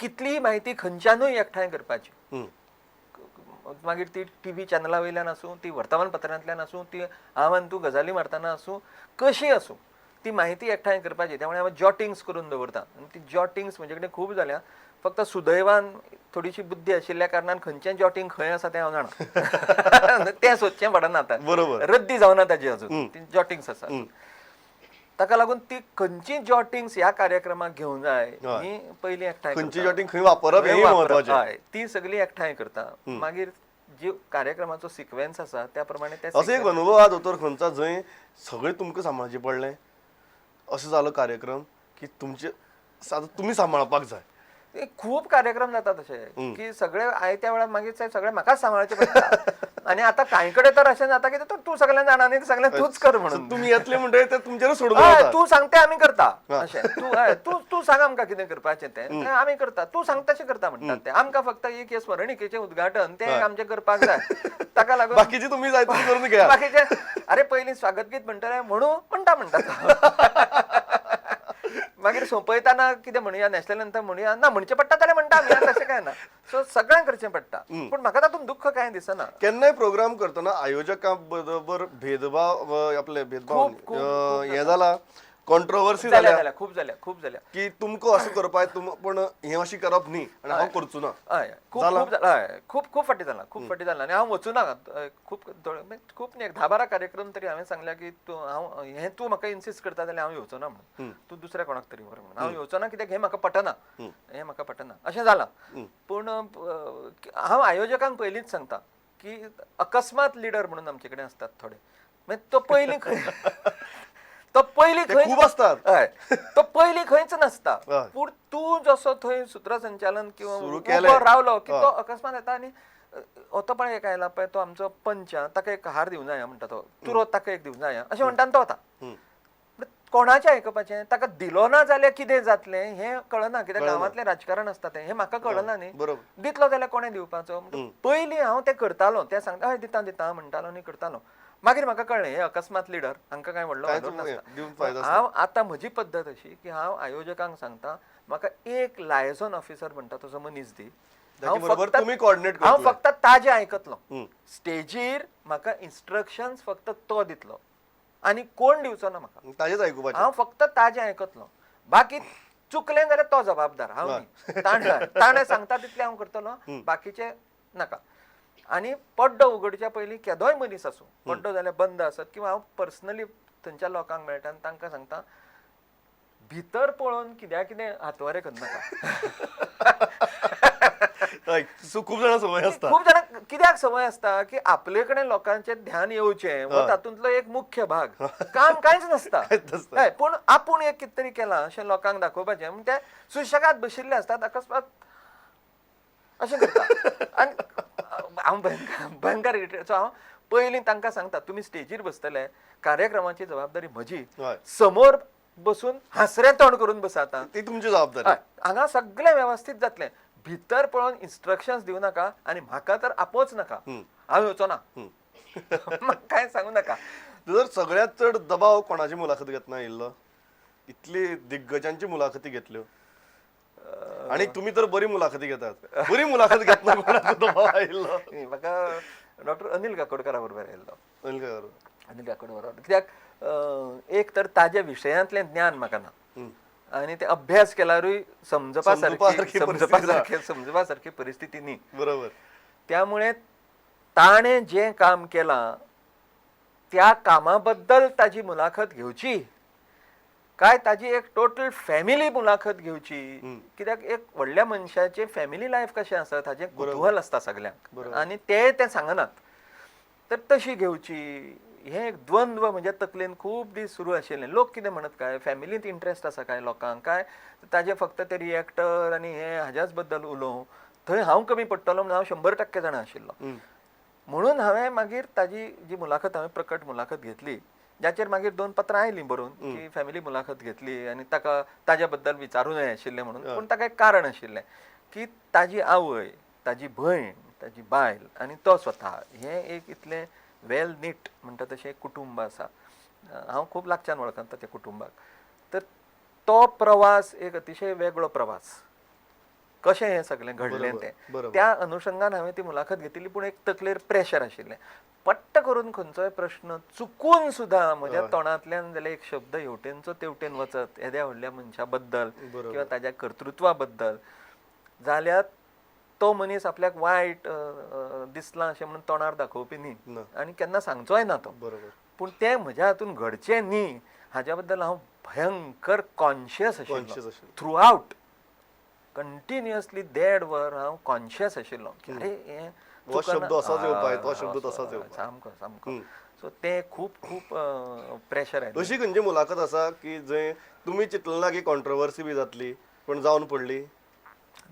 कितलीय म्हायती खंयच्यानूय एकठांय करपाची. मागीर ती टीव्ही चॅनला वयल्यान आसूं, ती वर्तमानपत्रांतल्यान आसूं, ती हांव आनी तूं गजाली मारतना आसूं, कशी आसूं, ती म्हायती एकठांय करपाची. त्यामुळे हांव जॉटिंग्स करून दवरता आनी ती जॉटिंग्स म्हजे कडेन खूब जाल्या. फक्त सुदैवान थोडीशी बुद्धी आशिल्ल्या कारणान खंयचें जॉटिंग खंय आसा तें हांव जाणा, तें सोदचें पडना आतां. रद्दी जावना ताजी अजून ती जॉटिंग्स आसा. ताका लागून ती खंयची जॉटिंग्स ह्या कार्यक्रमाक घेवन जाय ही पयलीं एकठांय खंयची करता. जॉटिंग खंय वापरप हें म्हत्वाचें. हय, ती सगळी एकठांय करता. मागीर जी कार्यक्रमाचो सिक्वेन्स आसा त्या प्रमाणे ते असो एक अनुभव आहा दोतोर खंयचा जंय सगळें तुमकां सांबाळचें पडलें, असो जालो कार्यक्रम की तुमचे आतां तुमी सांबाळपाक जाय? खूब कार्यक्रम जाता तशे की सगळे आयत्या वेळार मागीर साहेब सगळे म्हाकाच सांबाळचे पडटा. आनी आतां कांय कडेन तर अशें जाता की तूं सगळें जाणा न्ही, सगळें तूंच कर म्हणून. तुमी येतले म्हणटगीर ते तुमचेरूच सोडून हय, वतात. तूं सांगते आमी करता अशें. तूं हय, तूं तूं सांग आमकां कितें करपाचें तें आमी करता, तूं सांगता तशें करता म्हणटात ते. आमकां फक्त एक हें स्मरणिकेचें उद्घाटन तें आमचें करपाक जाय, ताका लागून बाकीचे तुमी जाय तशें करून घेयात. बाकीचे अरे पयलीं स्वागत गीत म्हणटले म्हणू म्हणटा म्हणटा, मागीर सोंपयतना कितें म्हणुया, नॅशनल अंथम म्हणुया, ना म्हणचें पडटा जाल्यार म्हणटा आमी, तशें काय ना. सो सगळ्यांक करचें पडटा, पूण म्हाका तातूंत दुख्ख कांय दिसना. केन्नाय प्रोग्राम करतना आयोजकां बरोबर भेदभाव, आपले भेदभाव खूब, खूब, हें जाला, कॉन्ट्रोवर्सी जाल्या जाल्या जाल्या, खूब जाल्या, खूब जाल्या. की तुमकां अशें करपाक तुम पण हें अशें करप न्ही आनी हांव करचो ना. हय, खूब खूब जाला. हय, खूब खूब फाटी जाला, खूब फाटी जाला. आनी हांव वचूना खूब खूब न्ही, 10-12 कार्यक्रम तरी हांवें सांगल्या की तूं हांव हें तूं म्हाका इन्सिस्ट करता जाल्यार हांव येवचो ना म्हणून, तूं दुसऱ्या कोणाक तरी व्हर म्हणून. हांव येवचो ना कित्याक हें म्हाका पटना, हें म्हाका पटना अशें जालां. पूण हांव आयोजकांक पयलींच सांगता की अकस्मात लिडर म्हणून आमचे कडेन आसतात थोडे, मागीर तो पयलीं खंय तो पयलीं ते खंय खूब आसतात. हय, तो पयलीं खंयच नासता. हय. पूण तूं जसो थंय सुत्रसंचालन किंवा सुरू उबो केलें. रावलो की तो अकस्मात येता. आनी तो पळय एक आयला पळय, तो आमचो पंच आं, ताका एक हार दिवंक जाय म्हणटा तो, तुरो ताका एक दिवंक जाय अशें म्हणटा आनी तो वता. कोणाचें आयकपाचें? ताका दिलो ना जाल्यार कितें जातलें हें कळना, कित्याक गांवांतलें राजकारण आसता तें, हें म्हाका कळना न्ही. दितलो जाल्यार कोणें दिवपाचो? पयलीं हांव तें करतालो, तें सांगता हय दिता दिता म्हणटालो आनी करतालो. मागीर म्हाका कळ्ळें हे अकस्मात लिडर, हांकां कांय व्हडलो कांयच वालोर नासता. दिवन फायदो. हांव आतां म्हजी पद्दत अशी की हांव आयोजकांक सांगता म्हाका एक लायझन ऑफिसर म्हणटा तसो मनीस दी, ताचे बरोबर तुमी coordinate हांव करतले. फक्त ताजें आयकतलो. स्टेजीर म्हाका इन्स्ट्रक्शन्स फक्त तो दितलो आनी कोण दिवचो ना म्हाका. ताजेच आयकुपाचें. हांव फक्त ताजें आयकतलो, बाकी चुकलें जाल्यार तो जबाबदार, हांव न्ही. ताणें सांगता तितलें हांव करतलो, बाकीचें नाका. आनी पड्डो उगडच्या पयलीं केदोय मनीस आसूं, पड्डो जाल्यार बंद आसत किंवा हांव पर्सनली थंयच्या लोकांक मेळटा आनी तांकां सांगता भितर पळोवन कित्या कितें हातवारे करनाका. हय, सो खूब जाणां संवय आसता. खूब जाणांक कित्याक संवय आसता की आपले कडेन लोकांचें ध्यान येवचें हो तातूंतलो एक मुख्य भाग. काम कांयच नासता, नासता. हय, पूण आपूण एक कितें तरी केलां अशें लोकांक दाखोवपाचें म्हूण ते सुशेगाद बशिल्ले आसतात, अकस्मात अशें करता आनी हांव भयंकर भयंकर इरिटेट. सो हांव पयलीं तांकां सांगता तुमी स्टेजीर बसतले, कार्यक्रमाची जबाबदारी म्हजी, समोर बसून हांसरें तोंड करून बसात. ती तुमची जबाबदारी. हय, हांगा सगळें वेवस्थीत जातलें, भितर पळोवन इन्स्ट्रक्शन्स दिवं नाका आनी म्हाका तर आपोवच नाका, हांव येवचो ना, म्हाका कांय सांगू नाका. जर सगळ्यात चड दबाव कोणाची मुलाखत घेतना आयिल्लो? इतली दिग्गजांची मुलाखती घेतल्यो आणि तुम्ही तर बरी मुलाखती घेतात, बरी मुलाखत घेतना कोणाचो दबाव आयिल्लो? म्हाका डॉक्टर अनिल काकोडकारा बरोबर आयिल्लो. अनिल काकोडकर. अनिल काकोड बरोबर कित्याक एक तर ताज्या विशयांतलें ज्ञान म्हाका ना आनी ते अभ्यास केल्यारूय समजुपा परिस्थिती ना. समजुपा सारकी परिस्थिती न्ही. त्यामुळे ताणें जें काम केलां त्या कामा बद्दल ताजी मुलाखत घेवची काय ताजी एक टोटल फॅमिली मुलाखत घेवची, कित्याक एक व्हडल्या मनशाचें फॅमिली लायफ कशें आसा ताजें कुतूहल आसता सगल्यांक आनी ते तें सांगनात, तर तशी घेवची. हें एक द्वंद्व म्हज्या तकलेन खूब दीस सुरू आशिल्लें. लोक कितें म्हणत काय फॅमिलींत इंट्रस्ट आसा काय लोकांक, काय ताजें फक्त ते रिएक्टर आनी हें हाज्याच बद्दल उलोवं, थंय हांव कमी पडटलो म्हणून हांव 100% जाणा आशिल्लो. म्हणून हांवें मागीर ताजी जी मुलाखत हांवें प्रकट मुलाखत घेतली, जाचेर मागीर 2 पत्रां आयलीं बरोवन की फॅमिली मुलाखत घेतली आनी ताका ताज्या बद्दल विचारूं जाय आशिल्लें म्हणून. पूण ताका एक कारण आशिल्लें की ताजी आवय, ताजी भयण, ताजी बायल आनी तो स्वता हें एक इतलें वेल नीट म्हणटा तशें कुटुंब आसा. हांव खूब लागच्यान वळखता त्या कुटुंबाक. तर तो प्रवास एक अतिशय वेगळो प्रवास, कशें हें सगळें घडलें तें. त्या अनुशंगान हांवें ती मुलाखत घेतिल्ली, पूण एक तकलेर प्रेशर आशिल्लें. पट्ट करून खंयचोय प्रश्न चुकून सुद्दां म्हज्या तोंडांतल्यान जाल्यार एक शब्द हेवटेनचो तेवटेन वचत येद्या व्हडल्या मनशा बद्दल किंवा ताज्या कर्तृत्वा बद्दल जाल्यार तो मनीस आपल्याक वायट दिसला अशें म्हणून तोंडार दाखोवपी न्ही आनी केन्ना सांगचोय ना तो. पूण तें म्हज्या हातून घडचें न्ही हाज्या बद्दल हांव भयंकर कॉन्शियस आशिल्लो. थ्रू आउट कंटिन्युअसली 1.5 वर हांव कॉन्शियस आशिल्लो की अरे हें शब्द असाच येवपा, तो शब्द तसाच येवपा, सामको सामको. सो ते खूब खूब प्रेशर आयलें. अशी खंयची मुलाखत आसा की जंय तुमी चिंतलें ना की कॉन्ट्रोवर्सी बी जातली पण जावन पडली?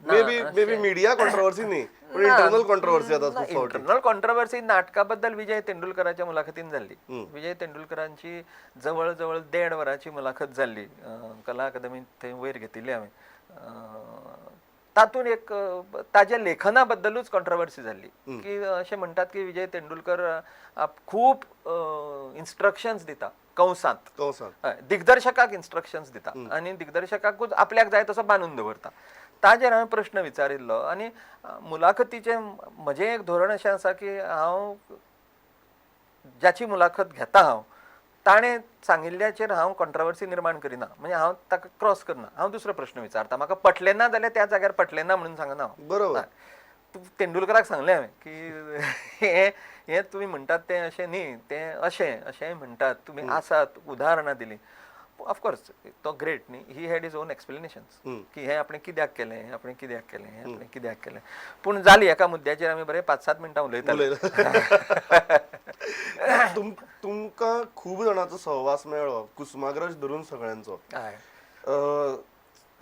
May be media controversy न्ही, पण इंटरनल कॉन्ट्रोवर्सी जाता खूब फावटी. इंटरनल कॉन्ट्रोवर्सी नाटका बद्दल विजय तेंडुलकराच्या मुलाखतीन जाल्ली. विजय तेंडुलकरांची जवळ जवळ 1.5 वरांची मुलाखत जाल्ली कला अकादमीत, थंय वयर घेतिल्ली हांवें. तातूंत एक ताज्या लेखना बद्दलूच कॉन्ट्रोवर्सी जाल्ली की अशें म्हणटात की विजय तेंडुलकर खूब इन्स्ट्रक्शन्स दिता कंसांत, दिग्दर्शकाक इन्स्ट्रक्शन्स दिता आनी दिग्दर्शकाकूच आपल्याक जाय तसो बांदून दवरता. ताजेर हांवें प्रश्न विचारिल्लो आनी मुलाखतीचें म्हजें एक धोरण अशें आसा की हांव ज्याची मुलाखत घेता हांव ताणें सांगिल्ल्याचेर हांव कॉन्ट्रोवर्सी निर्माण करिना, म्हणजे हांव ताका क्रॉस करना, हांव दुसरो प्रश्न विचारता. म्हाका पटलें ना जाल्यार त्या जाग्यार पटलें ना म्हणून सांगना हांव. बरोबर. तेंडुलकराक सांगलें हांवें की हें तुमी म्हणटात तें अशें न्ही, तें अशें अशेंय म्हणटात तुमी, आसात उदाहरणां दिलीं. ऑफकोर्स तो ग्रेट न्ही, he had his own explanations की हें आपणें कित्याक केलें, हें आपणें कित्याक केलें, हें आपणें कित्याक केलें. पूण जाली एका मुद्द्याचेर आमी बरें 5-7 मिनटां उलयताले. तुमकां खूब जाणांचो सहवास मेळ्ळो, कुसुमाग्रज धरून सगळ्यांचो.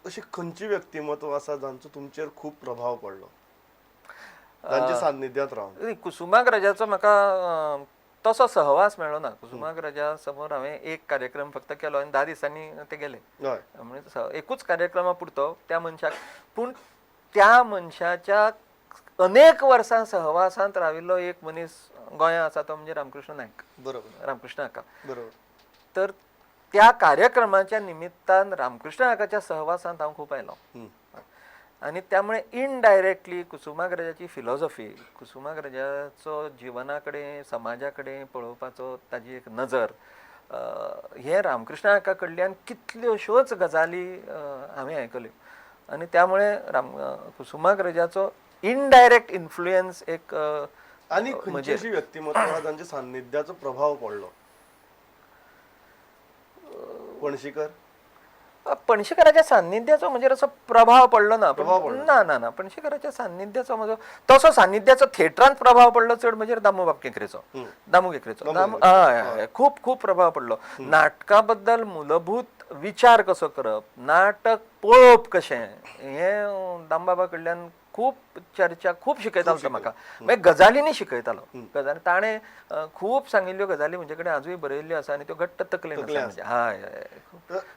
अशी खंयची व्यक्तिमत्व आसा जांचो तुमचेर खूब प्रभाव पडलो, तांच्या सान्निध्यांत रावन? कुसुमाग्रजाचो म्हाका तसो सहवास मेळ्ळो ना. कुसुमाग्रजा समोर हांवें एक कार्यक्रम फक्त केलो आनी 10 दिसांनी ते गेले. म्हणजे एकूच कार्यक्रमा पुरतो त्या मनशाक, पूण त्या मनशाच्या अनेक वर्सां सहवासांत राविल्लो एक मनीस गोंयांत आसा, तो म्हणजे रामकृष्ण नायक. बरोबर. रामकृष्ण काका. बरोबर. तर त्या कार्यक्रमाच्या निमित्तान रामकृष्ण काकाच्या सहवासांत हांव खूब आयलो आनी त्यामुळे इनडायरेक्टली कुसुमाग्रजाची फिलॉसॉफी, कुसुमाग्रजाचो जिवना कडेन समाजा कडेन पळोवपाचो ताजी एक नजर, हें रामकृष्ण काका कडल्यान कितल्योश्योच गजाली हांवें आयकल्यो आनी त्यामुळे कुसुमाग्रजाचो इनडायरेक्ट इन्फ्लुयन्स एक. आनी खंयची अशी व्यक्तिमत्व जांच्या सान्निध्याचो प्रभाव पडलो? पणशीकर? पणशीकराच्या सान्निध्याचो म्हजेर असो प्रभाव पडलो ना. ना ना ना, पणशीकराच्या सान्निध्याचो म्हजो तसो सान्निध्याचो थिएटरांत प्रभाव पडलो चड म्हजेर दामू केंकरेचो, दामू केंकरेचो हय खूब खूब प्रभाव पडलो. नाटका बद्दल मूलभूत विचार कसो करप, नाटक पळोवप कशें, हें दामबाबा कडल्यान खूब चर्चा, खूब शिकयतालो तो म्हाका. मागीर गजालींनी शिकयतालो. गजाली ताणें खूब सांगिल्ल्यो गजाली म्हजे कडेन आजूय बरयल्ल्यो आसा आनी त्यो घट्ट तकलेन आसा. हय.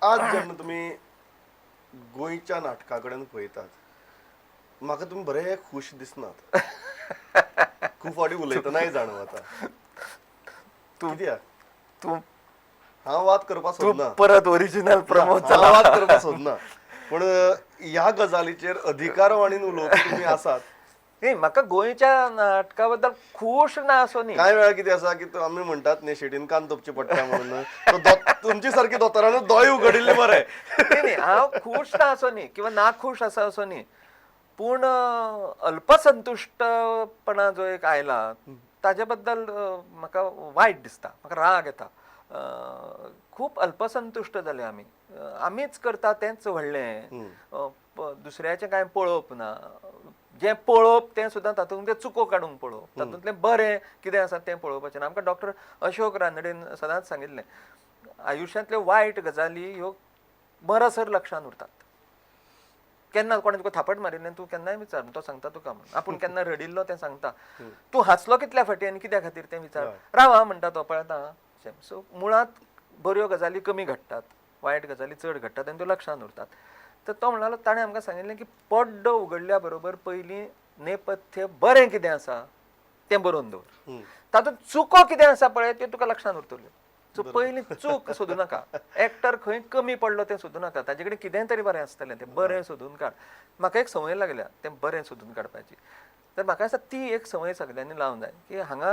आज जेन्ना तुमी गोंयच्या नाटका कडेन पळयतात, म्हाका तुमी बरे खूश दिसनात. खूब फावटी उलयतनाय जाणवता. कित्याक? तूं हांव वाद करपाक सोदना, परत ओरिजिनल प्रमोद हांव वाद करपाक सोदना, पूण ह्या गजालीचेर अधिकारवाणीन उलोवपी तुमी आसात. न्ही, म्हाका गोंयच्या नाटका बद्दल खूश ना असो न्ही. कांय वेळार कितें आसा की आमी म्हणटात न्ही, शेटीन कान तोपचे पडटा म्हणून, तुमची सारकी दोतोरान दोळे उगडिल्ले बरे. न्ही, हांव खूश ना असो न्ही किंवा ना खूश आसा असो न्ही, पूण अल्पसंतुश्टपणा जो एक आयला ताजे बद्दल म्हाका वायट दिसता, म्हाका राग येता. खूब अल्पसंतुश्ट जाले आमी. आमीच करता तेंच व्हडलें, दुसऱ्याचें कांय पळोवप ना, जें पळोवप तें सुद्दां तातूंत चुको काडूंक पळोवप, तातूंतलें बरें कितें आसा तें पळोवपाचें ना. आमकां डॉक्टर अशोक रानडेन सदांच सांगिल्लें, आयुश्यांतल्यो वायट गजाली ह्यो बरोसर लक्षांत उरतात. केन्ना कोणें तुका थापट मारिल्लें तूं केन्नाय विचार, तो सांगता तुका म्हणून. आपूण केन्ना रडिल्लो तें सांगता, तूं हांसलो कितल्या फाटी आनी कित्या खातीर तें विचार, राव हां म्हणटा तो पळयता. सो मुळांत बऱ्यो गजाली कमी घडटात, वायट गजाली चड घडटात आनी त्यो लक्षांत उरतात. तर तो म्हणालो, ताणें आमकां सांगिल्लें की पड्डो उगडल्या बरोबर पयलीं नेपथ्य बरें कितें आसा तें बरोवन दवर, तातूंत चुको कितें आसा पळय त्यो तुका लक्षांत उरतल्यो. सो पयलीं चूक सोदूं नाका, एक्टर खंय कमी पडलो तें सोदूं नाका, ताजे कडेन कितेंय तरी बरें आसतलें, तें बरें सोदून काड. म्हाका एक संवय लागल्या तें बरें सोदून काडपाची. तर म्हाका दिसता ती एक संवय सगल्यांनी लावंक जाय की हांगा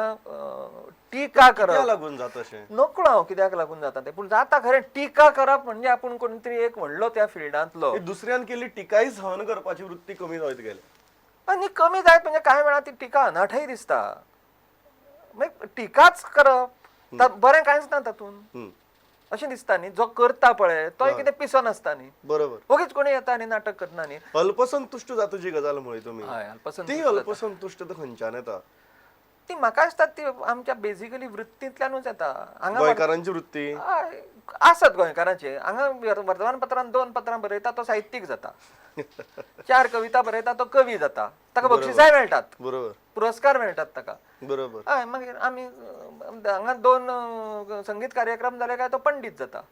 टिका कित्याक करप. लागून जाता अशें? नकळो हांव कित्याक लागून जाता तें, पूण जाता खरें. टिका करप म्हणजे आपूण कोण तरी एक व्हडलो त्या फिल्डांतलो. ही दुसऱ्यान केल्ली टिकाय सहन करपाची वृत्ती कमी जायत गेल्या. आनी कमी जायत म्हणजे कांय वेळार ती टिका अनाठय दिसता. मागीर टिकाच करप, बरें कांयच ना तातूंत अशें दिसता न्ही. जो करता पळय तोय कितें पिसो नासता न्ही. ओगीच कोणी येता आनी नाटक करना न्ही. अल्पसंतुश्ट जाता जी गजाल म्हळी तुमी, हय, अल्पसंतुश्ट ती जाता. अल्पसंतुश्ट खंयच्यान येता? ती म्हाका दिसता ती आमच्या बेजिकली वृत्तींतल्यानूच येता. हांगा गोंयकारांची वृत्ती आसत गोंयकारांची. हांगा वर्तमानपत्रान 2 पत्रां बरयता तो साहित्यीक जाता, 4 कविता बरयता तो कवी जाता, ताका बक्षिसांय मेळटात, पुरस्कार मेळटात ताका. हय, मागीर आमी हांगा 2 संगीत कार्यक्रम जाले काय तो पंडीत जाता.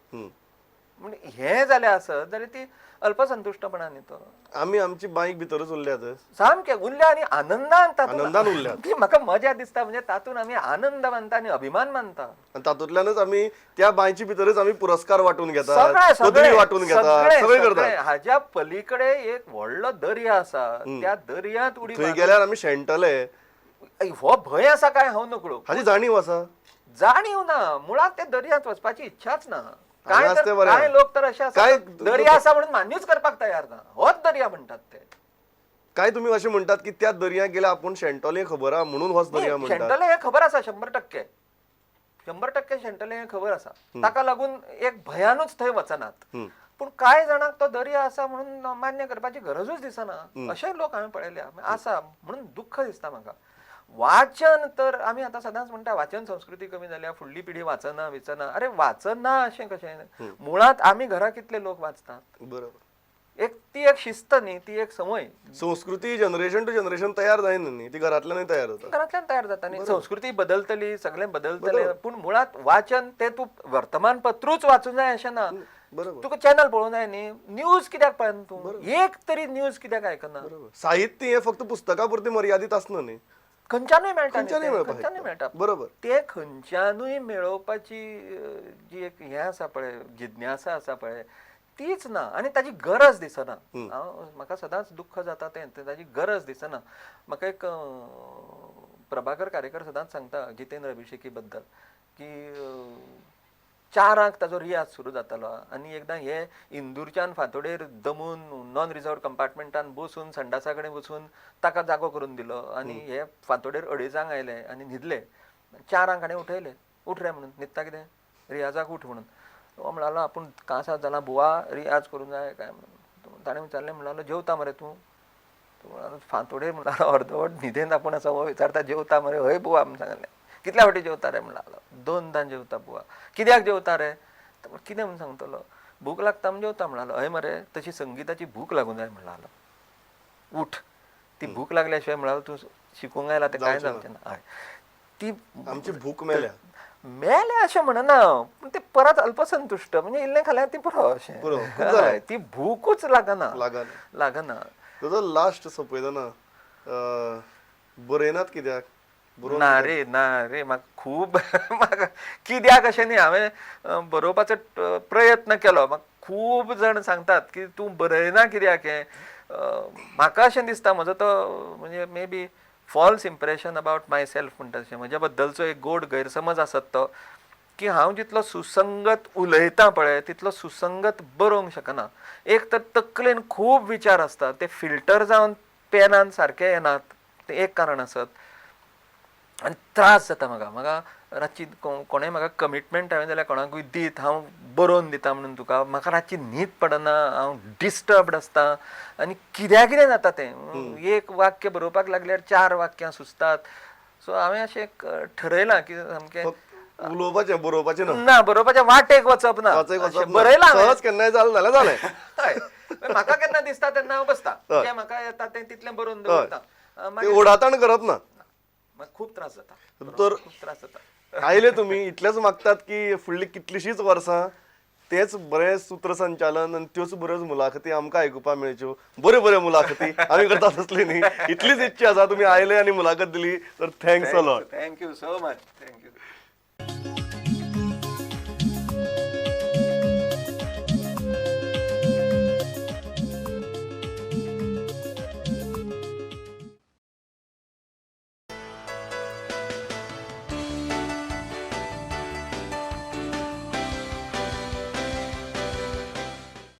म्हणजे हें जालें आसत जाल्यार ती अल्पसंतुश्टपणान तो आमी आमची बायक भितरूच उरल्यात, सामकें उरल्या आनी आनंदान तातूंत, आनंदान उरल्यात. ती म्हाका मजा दिसता, म्हणजे तातूंत आमी आनंद मानता आनी अभिमान मानता. आनी तातूंतल्यानच आमी त्या बांयचे भितरच आमी पुरस्कार वांटून घेतात, पदवी वांटून घेतात, सगळें करतात. हाज्या पलीकडे एक व्हडलो दर्या आसा, त्या दर्यांत उडी थंय गेल्यार आमी शेणटले, हो भंय आसा काय हांव नकळो. हाची जाणीव आसा? जाणीव ना, मुळात त्या दर्यांत वचपाची इच्छाच ना. हांगा आसता बरें. कांय लोक तर अशे आसा, दर्या आसा म्हणून मान्यूच करपाक तयार ना, होच दर्या म्हणटात ते. काय तुमी अशें म्हणटात की त्या दर्यांत गेल्यार आपूण शेणटले खबर आहा म्हणून होच दर्या म्हणटात? शेणटले हें खबर आसा, 100% 100% शेणटले हें खबर आसा, ताका लागून एक भयानूच थंय वचनात. पूण कांय जाणांक तो दर्या आसा म्हणून मान्य करपाची गरजूच दिसना, अशें लोक हांवें पळयल्या आसा, म्हणून दुख्ख दिसता म्हाका. वाचन तर आमी आतां सदांच म्हणटा वाचन संस्कृती कमी जाल्या, फुडली पिढी वाचना विचना. अरे वाचना अशें कशें? मुळांत आमी घरा कितले लोक वाचतात? एक ती एक शिस्त न्ही, ती एक संवय. संस्कृती जनरेशन टू जनरेशन तयार जायना न्ही, ती घरांतल्यानूय तयार जाता. घरांतल्यान तयार जाता न्ही. संस्कृती बदलतली, सगळें बदलतलें, पूण मुळांत वाचन तें तूं वर्तमानपत्रूच वाचूं जाय अशें ना. तुका चॅनल पळोवंक जाय न्ही, न्यूज कित्याक पळयना तूं? एक तरी न्यूज कित्याक आयकना? साहित्य हें फक्त पुस्तकां पुरतें मर्यादीत आसना न्ही, खंयच्यानूय मेळटा, खंयच्यानूय खंयच्यानूय मेळटा. बरोबर. ते खंयच्यानूय मेळोवपाची जी एक हें आसा पळय, जिज्ञासा आसा पळय, तीच ना आनी ताजी गरज दिसना. हांव म्हाका सदांच दुख्ख जाता तें, ताजी गरज दिसना. म्हाका एक प्रभाकर कारेकर सदांच सांगता जितेंद्र अभिषेकी बद्दल की 4 ताजो रियाज सुरू जातालो आनी एकदां हे इंदूरच्यान फांतोडेर दमून नॉन रिजर्व कंपार्टमेंटान बसून संडासा कडेन बसून ताका जागो करून दिलो आनी हे फांतोडेर 2:30 आयले आनी न्हिदले. 4 हाणें उठयले, उठ रे म्हणून, न्हिदता कितें, रियाजाक उठ म्हणून. तो म्हणालो आपूण कांसार जाला बुवा, रियाज करूंक जाय काय म्हणून. ताणें विचारलें, म्हणालो जेवता मरे तूं? तो म्हणालो फांतोडेर म्हणालो अर्दवट न्हिदेन आपूण आसा, हो विचारता जेवता मरे? हय बुवा म्हण सांगलें. कितल्या फावटी जेवता रे? म्हणालो 2दां जेवता बुवा. कित्याक जेवता रे? कितें म्हूण सांगतलो, भूक लागता म्हूण जेवता म्हणालो. हय मरे, तशी संगिताची भूक लागूं जाय म्हणालो. उठ, ती भूक लागल्या शिवाय म्हणालो तूं शिकूंक आयला तें कांय जावचें ना. हय, ती आमची भूक मेल्या, मेल्या अशें म्हणना, पूण ते परत अल्पसंतुश्ट, म्हणजे इल्लें खाल्यार ती पुरो अशें, ती भुकूच लागना लागना. तुजो लास्ट सोंपयतना बरयनात कित्याक? ना रे, ना रे, म्हाका खूब म्हाका कित्याक अशें न्ही, हांवें बरोवपाचो प्रयत्न केलो. म्हाका खूब जाण सांगतात की तूं बरयना कित्याक हें. म्हाका अशें दिसता म्हजो तो म्हणजे may be false impression about myself म्हणटा तशें, म्हज्या बद्दलचो एक गोड गैरसमज आसत तो, की हांव जितलो सुसंगत उलयतां पळय तितलो सुसंगत बरोवंक शकना. एक तर तकलेन खूब विचार आसता, ते फिल्टर जावन पेनान सारके येनात, तें एक कारण आसत. आनी त्रास जाता म्हाका. म्हाका रातची कोणें म्हाका कमिटमेंट हांवें जाल्यार कोणाकूय दीत हांव बरोवन दिता म्हणून तुका, म्हाका रातची न्हीद पडना, हांव डिस्टर्बड आसता आनी कित्या कितें जाता तें. एक वाक्य बरोवपाक लागल्यार 4 वाक्यां सुचतात. सो हांवें अशें एक ठरयलां की सामकें उलोवपाचें बरोवपाचें ना, ना बरोवपाच्या वाटेक वचप ना, बरयलां सहज केन्नाय जालें जाल्यार जालें. हय, म्हाका केन्ना दिसता तेन्ना हांव बसता, जें म्हाका येता तें तितलें बरोवन दवरता, ओडाताण करप ना. खूब त्रास जाता, तर खूब त्रास जाता. आयले तुमी इतलेंच मागतात की फुडली कितलीशींच वर्सां तेच बरें सूत्रसंचालन आनी त्योच बऱ्योच मुलाखती आमकां आयकुपाक मेळच्यो, बऱ्यो बऱ्यो मुलाखती आमी करतात तसली न्ही, इतलीच इच्छा आसा. तुमी आयले आनी मुलाखत दिली तर thanks a lot. Thank you so much. Thank you.